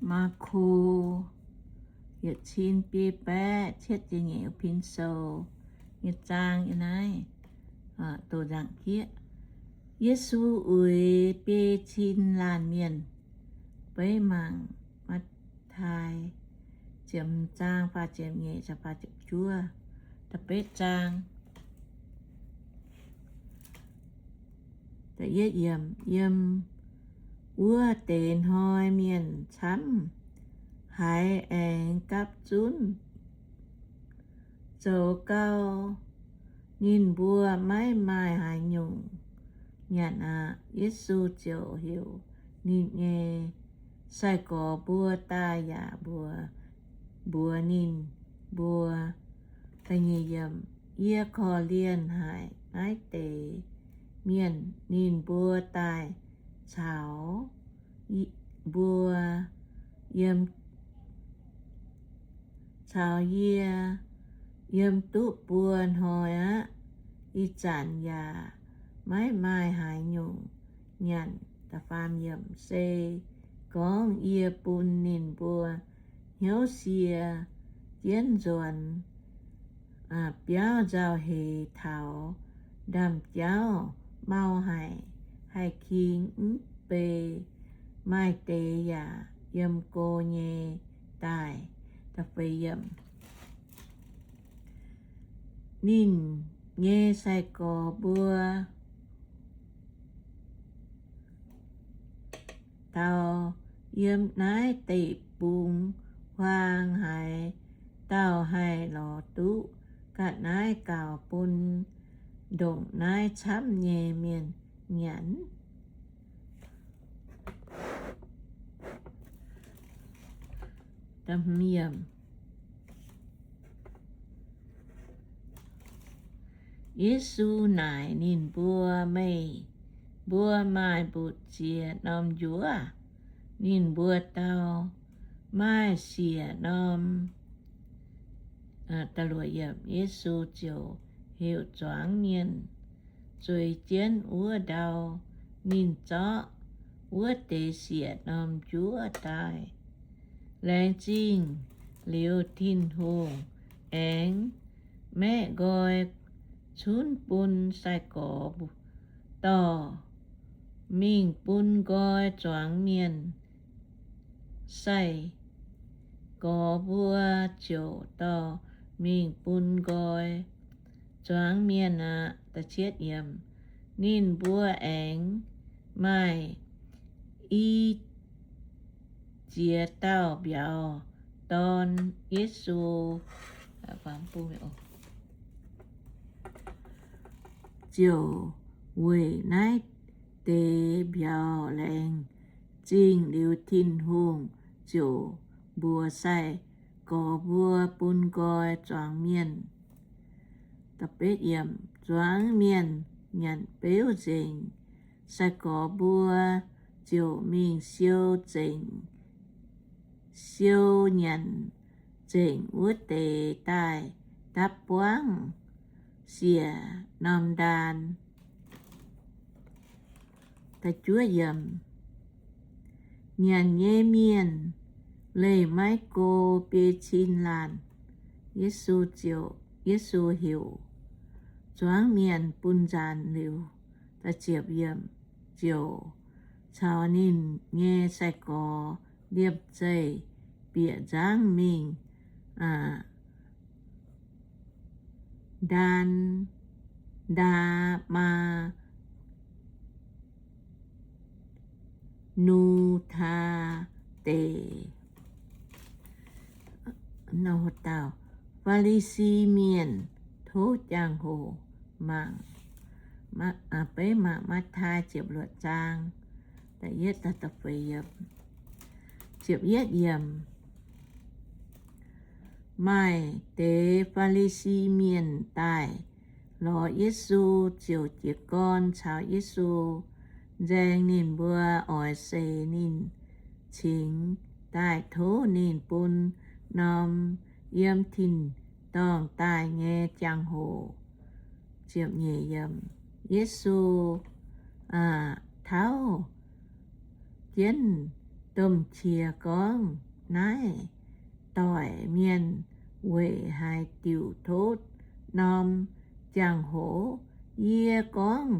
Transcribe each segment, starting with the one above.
Maako yietc cin biei baeqv cietv ziepc nyeic, Pin Sou nyei zaang yiem naaiv doh nzaangc jieqv. Yesu uix biei cin laanh mienh. Beiv mangc Matv^taai ziepc hmz zaang faah ziepc nyeic caux faah ziepc juov. Da'betv zaang. Yiem wuov deix hnoi mienh camv haiz aengx gapv zunv zoux gau, ninh mbuo maiv maaih haaix nyungc nyanc aqv. Yesu ziouc heuc ninh nyei sai-gorx mbuo daaih yaac mbuox ninh mbuo, Yie korv-lienh haic naaiv deix mienh. Ninh mbuo daaih caux mbuo yiem, caux yie yiem duqv buo hnoi aqv. Ih zanc yaac maiv maaih haaix nyungc nyanc. Se gorngv yie bun ninh mbuo hnyouv sie jienv nzuonx biauv nzauh heix taux ndaamv-jauv mau haic, haih king mv bei, maaih deix yaac yiem go nyei daaih. Ninh nyei sai-gorx mbuo dau yiem naaiv deic-bung huaang haaix dauh haih lorz duqv ga'naaiv gaux bun ndongc naaiv camv nyei mienh nyanc? Yesu naaic ninh mbuo, Meih mbuo maaih mbutc ziex norm njuov? Ninh mbuo dau, Maaih siec norm. Yesu ziouc heuc zuangx mienh zueiz jienv wuov ndau. Ninh zorqv wuov deix siec norm njuov daaih, laengz zingh liuz Tin-Hungh, aengx maeqv nqoi cunv bun sai-gorx dorh mingh bun nqoi zuangx mienh. Sai-gorx mbuo ziouc dorh mingh bun nqoi zuangx mienh aqv. Ninh mbuo aengx maaih i ziex dauh mbiauz dorn Yesu, ziouc weic naaiv deix mbiauz laengz zingh liuz Tin-Hungh, ziouc mbuox sai-gorx mbuo bun nqoi zuangx mienh. Zuangx mienh nyanc beuv nzengc, sai-gorx mbuo ziouc mingh siou nzengc, siou nyanc nzengc wuov deix daaih dapv buangv siec norm ndaan. Nyanc nyei mienh leih maiv go biei cin laanh. Yesu ziouc, Yesu heuc zuangx mienh bun nzaanx liuz, ziouc caux ninh nyei sai-gorx liemh zeih bieqc nzangv mingh Ndaa, Ndaa^maa^nu^taa Deic. Faa^li^si Mienh Tov Jangx-Hoc Mangc. Beiv mangc Matv^taai ziepc luoqc zaang. Maaih deix Faa^li^si Mienh daaih lorz Yesu, ziouc jiez gorn caux Yesu, nzaeng ninh mbuo oix seix ninh cingx daaih tov ninh bun norm yiem tin-dorngh daaih nyei jangx-hoc. Yesu tauv jienv domh qiex gorngv, Naaiv doic mienh weic haaix diuc tov norm jangx-hoc? Yie gorngv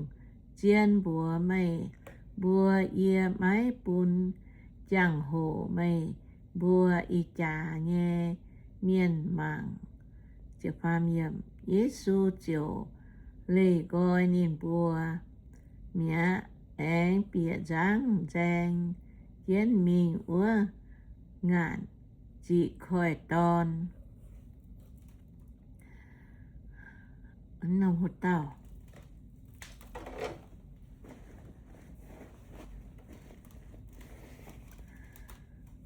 zien mbuox meih mbuo, yie maiv bun jangx-hoc meih mbuo ih jaax nyei mienh mangc. Yesu ziouc leih nqoi ninh mbuo mi'aqv, aengx bieqc nzangv nzaeng jienv mingh wuov ngaanc ziqc koiv-dorn.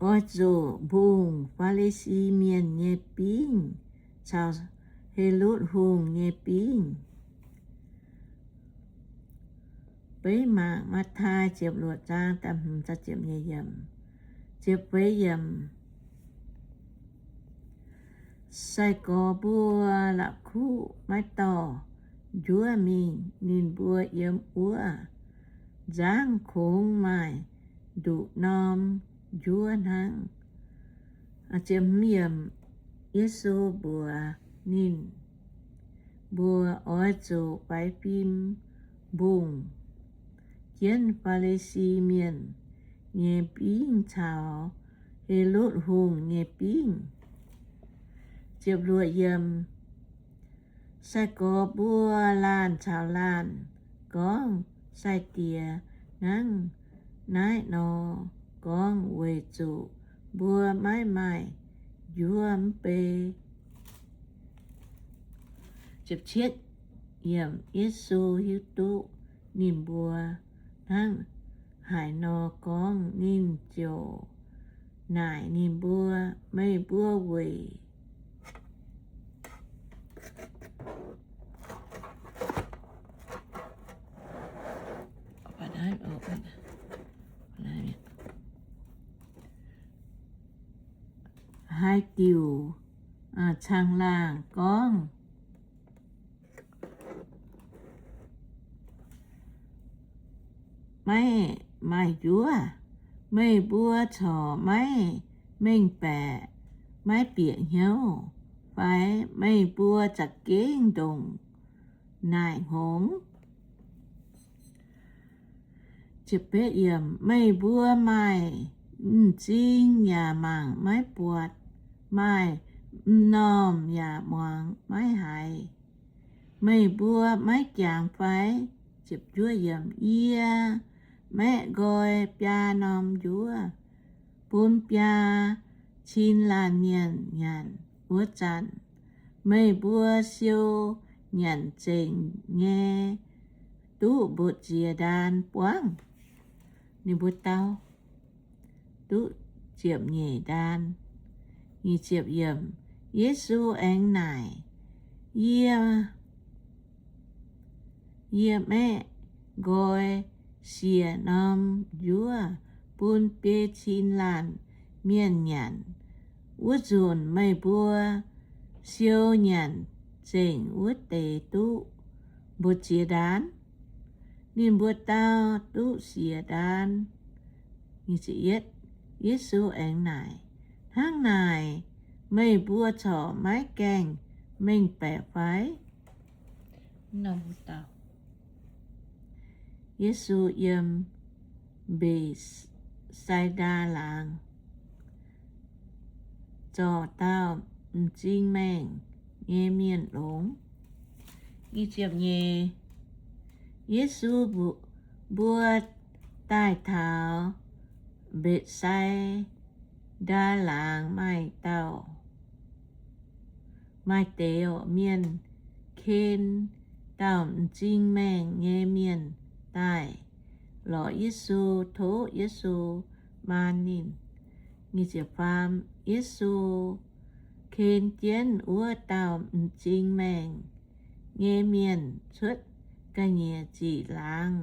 Oix zuqc mbungh Faa^li^si Mienh nyei bingv caux Helotv Hungh nyei bingv. Beiv mangc Matv^taai ziepc luoqc zaang da'hmz, ziepc feix yiemc. Sai-gorx mbuo la'kuqv maiv dorh njuov mingh, ninh mbuo yiem wuov nzangv kungx maaih nduqc norm njuov hnangv. Yesu mbuox ninh mbuo, Oix zuqc faix fim mbungh jienv Faa^li^si Mienh nyei bingv caux Helotv Hungh nyei bingv. Sai-gorx mbuo laanh caux laanh gorngv, Sai-Diex hnangv naaiv nor gorngv weic zuqc mbuo maiv maaih njuov mv bei. Yesu hiuv duqv ninh mbuo hnangv haaix nor gorngv, ninh ziouc naaic ninh mbuo, Meih mbuo weic haaix diuc caangh laangh gorngv maiv maaih njuov? Meih mbuo corc maiv mengh baeqc, maiv bieqc hnyouv fai? Meih mbuo za'gengh ndongc naaic hngongx? Meih mbuo maaih m'zing yaac mangc maiv buatc, maaih m'normh yaac muangx maiv haiz. Meih mbuo maiv jangx fai? Yie maeqv nqoi biaa norm njuov bun biaa cin laanh mienh nyanc wuov zanc, meih mbuo siou nyanc zengc nyei duqv mbu'ziex ndaan buangv? Ninh mbuo dau, Duqv ziepc nyeic ndaan. Yesu aengx naaic, Yie, yie maeqv nqoi siec norm njuov bun biei cin laanh mienh nyanc. Wuov nzunc meih mbuo siou nyanc zengc wuov deix duqv mbu'ziex ndaan? Ninh mbuo dau, Duqv siec ndaan. Yesu aengx naaic, Hnangv naaic meih mbuo corc maiv gaengh mengh baeqc fai? Yesu yiem Mbetc^sai^ndaa Laangz zorc dauh m'zing maengh nyei mienh longx. Yesu mbuo daaih taux Mbetc^sai^ndaa Laangz, maaih dauh, maaih deix mienh ken dauh m'zing maengh nyei mienh daaih lorz Yesu, tov Yesu maan ninh. Yesu ken jienv wuov dauh m'zing maengh nyei mienh cuotv ga'nyiec ziqc laangz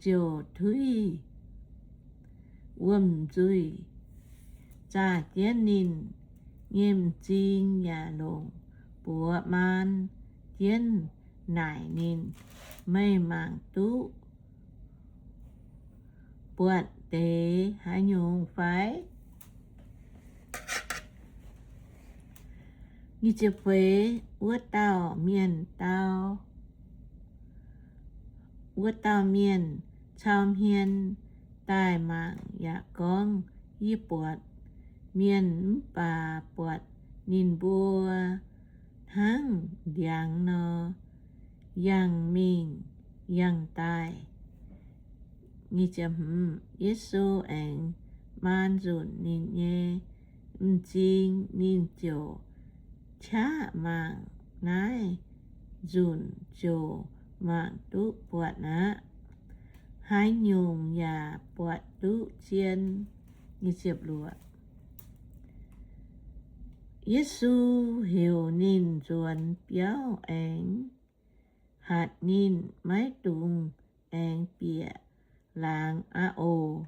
ziouc tuiv wuom-nzuih zaah jienv ninh nyei m'zing yaac longc buoz maan jienv naaic ninh, Meih mangc duqv buatc deix haaix nyungc fai? Nyic ziepc feix, wuov dauh mienh dau, wuov dauh mienh cau hmien daaih mangc yaac gorngv, Yie buatc mienh mv baac buatc ninh mbuo hnangv ndiangx nor, yangh mingh yangh daaih. Yesu aengx maan nzunc ninh nyei m'zing, ninh ziouc qaqv mangc naaiv nzunc ziouc mangc duqv buatc aqv, haaix nyungc yaac buatc duqv zien. Yesu heuc ninh nzuonx biauv aengx hatc ninh maiv dungx aengx bieqc laangz aqv oc.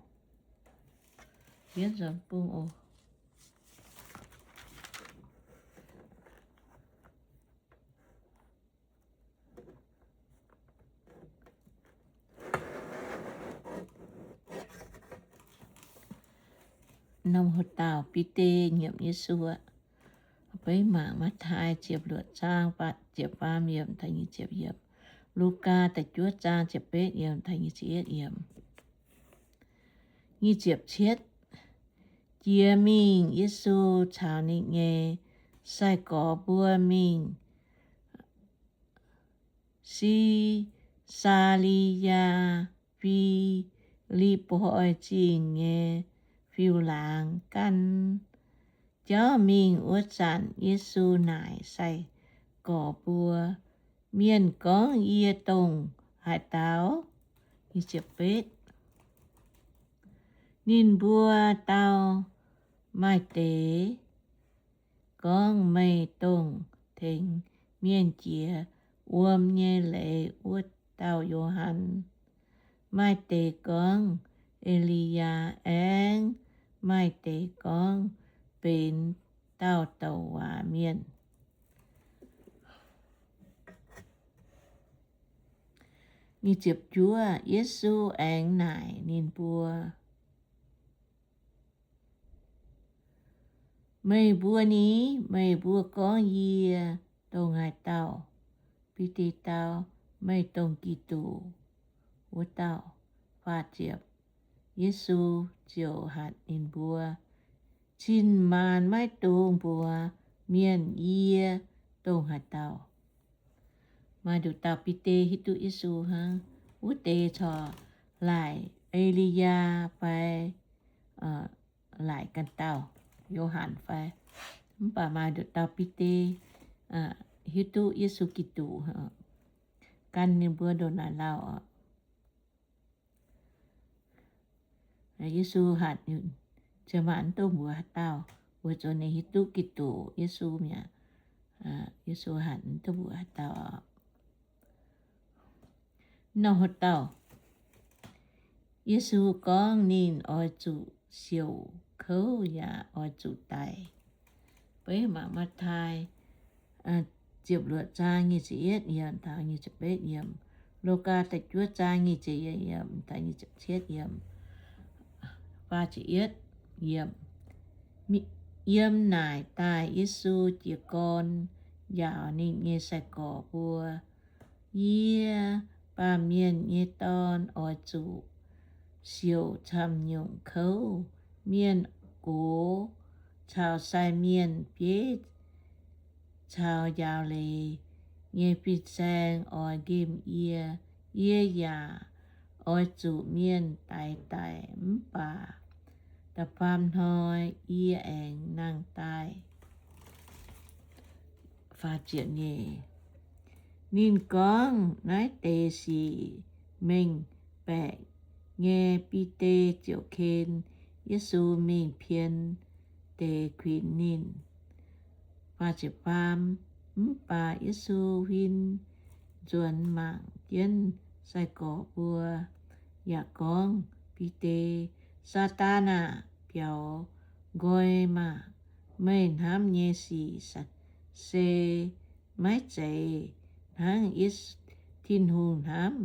Norm hoc dauh Bide nyiemc Yesu aqv. Beiv mangc Matv^tai ziepc luoqc zaang faah ziepc faam yiemc taux nyic ziepc yiemc, Lugaa da'juov zaang ziepc betv yiemc taux nyic ziepc yietv yiemc. Nyic ziepc cietv, jiex mingh Yesu caux ninh nyei sai-gorx mbuo mingh Si^saa^li^yaa Fi^lipv^poi Zingh nyei fiuv-laangz. Gan jauv mingh wuov zanc Yesu naaic sai-gorx mbuo, Mienh gorngv yie dongh haaix dauh? Ninh mbuo dau, Maaih deix gorngv meih dongh tengx mienh jiex wuom nyei leiz wuov dauh Yo^han. Maaih deix gorngv E^li^yaa, aengx maaih deix gorngv benx dauh douc waac mienh. Yesu aengx naaic ninh mbuo, Meih mbuo ni? Meih mbuo gorngv yie dongh haaix dauh? Bide dau, Meih dongh Giduc wuov dauh. Yesu ziouc hatc ninh mbuo, Cin-maanc maiv dungx mbuox mienh yie dongh haaix dauh. Maaih nduqc dauh Bide hiuv duqv Yesu hnangv. Wuov deix corc laaic E^li^yaa fai laaic ganh dauh Yo^han fai. Mv baac maaih nduqc dauh Bide hiuv duqv Yesu Giduc, gan ninh mbuo ndongc naaic lauh. Yesu hatc, cin-maanc mv dungx mbuox haaix dauh, weic zuqc ninh hiuv duqv Giduc Yesu mi'aqv. Yesu hatc mv dungx mbuox haaix dauh. Nor haaix dauh? Yesu gorngv ninh oix zuqc siouc kouv yaac oix zuqc daic. Beiv mangc Matv^tai ziepc luoqc zaang nyic ziepc yietv yiemc taux nyic ziepc betv yiemc, Lugaa da'juov zaang nyic ziepc yietv yiemc taux nyic ziepc cietv yiemc, faah ziepc yietv yiemc. Yiem naaic daaih Yesu jiez gorn njaaux ninh nyei sai-gorx mbuo, Yie, Baamh Mienh nyei Dorn, oix zuqc siouc camv-nyungc kouv. Mienh gox caux sai mienh, bieiv caux njaaux leiz nyei fin-saeng oix nqemh yie. Yie yaac oix zuqc mienh daix daic, mv baac da'faam hnoi yie aengx nangh daaih. Ninh gorngv naaiv deix sic mengh baeqc nyei, Bide ziouc ken Yesu mingh pien deix kuinx ninh. Mv baac Yesu huin nzuonx mangc jienv sai-gorx mbuo, yaac gorngv, Bide, Saadaan aah! Biaux nqoi maah! Meih hnamv nyei sic se maiv zeiz hnangv Tin-Hungh hnamv,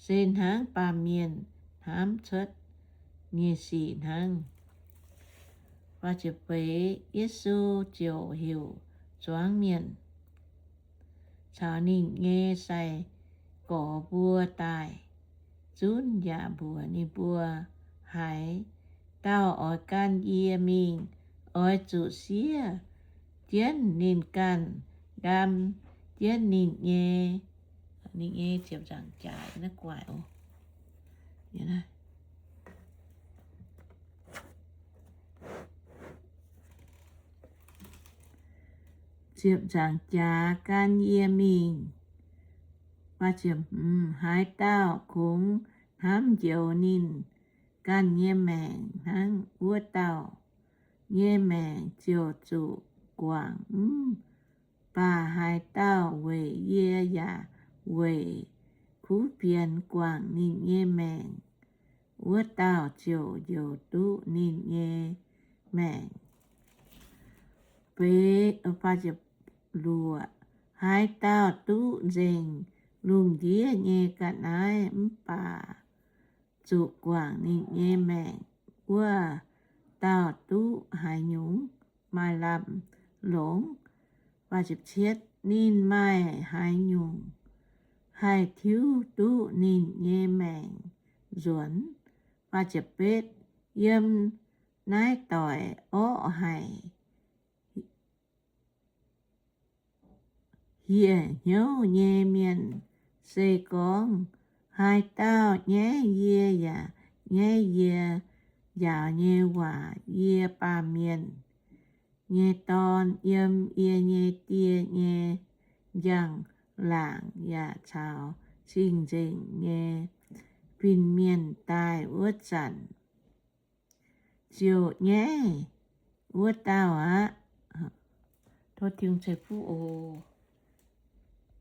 se hnangv baamh mienh hnamv cuotv. nyei sic hnangv. Yesu ziouc heuc zuangx mienh caux ninh nyei sai-gorx mbuo daaih zunv yaac mbuox ninh mbuo, Haaix dauh oix gan yie mingh, oix zuqc siev jienv ninh ganh, ndaam jienv ninh nyei, ninh nyei ziepc nzaangc jaax, naaiv guaaic oc. Ziepc nzaangc jaax gan yie mingh. Haaix dauh kungx hnamv njoux ninh ganh nyei maengc hnangv, wuov dauh nyei maengc ziouc zuqc guangc. Mv baac haaix dauh weic yie yaac weic kuv fienx guangc ninh nyei maengc, wuov dauh ziouc njoux duqv ninh nyei maengc. Feix, luoqc, haaix dauh duqv nzengc lungh ndiev nyei ga'naaiv mv baac zuqc guangc ninh nyei maengc, wuov dauh duqv haaix nyungc maaih lamh longc? Ninh maaih haaix nyungc haih tiuv duqv ninh nyei maengc nzuonx? Yiem naaiv doic orqv haic hieh hnyouv nyei mienh se gorngv, Haaix dauh nyaiv yie yaac nyaiv yie njaaux nyei waac. Yie, Baamh Mienh nyei Dorn, yiem yie nyei Die nyei njang-laangc yaac caux cing-nzengc nyei fin-mienh daaih wuov zanc ziouc nyaiv wuov dauh aqv. Tov Tin-Hungh ceix fuqv oc.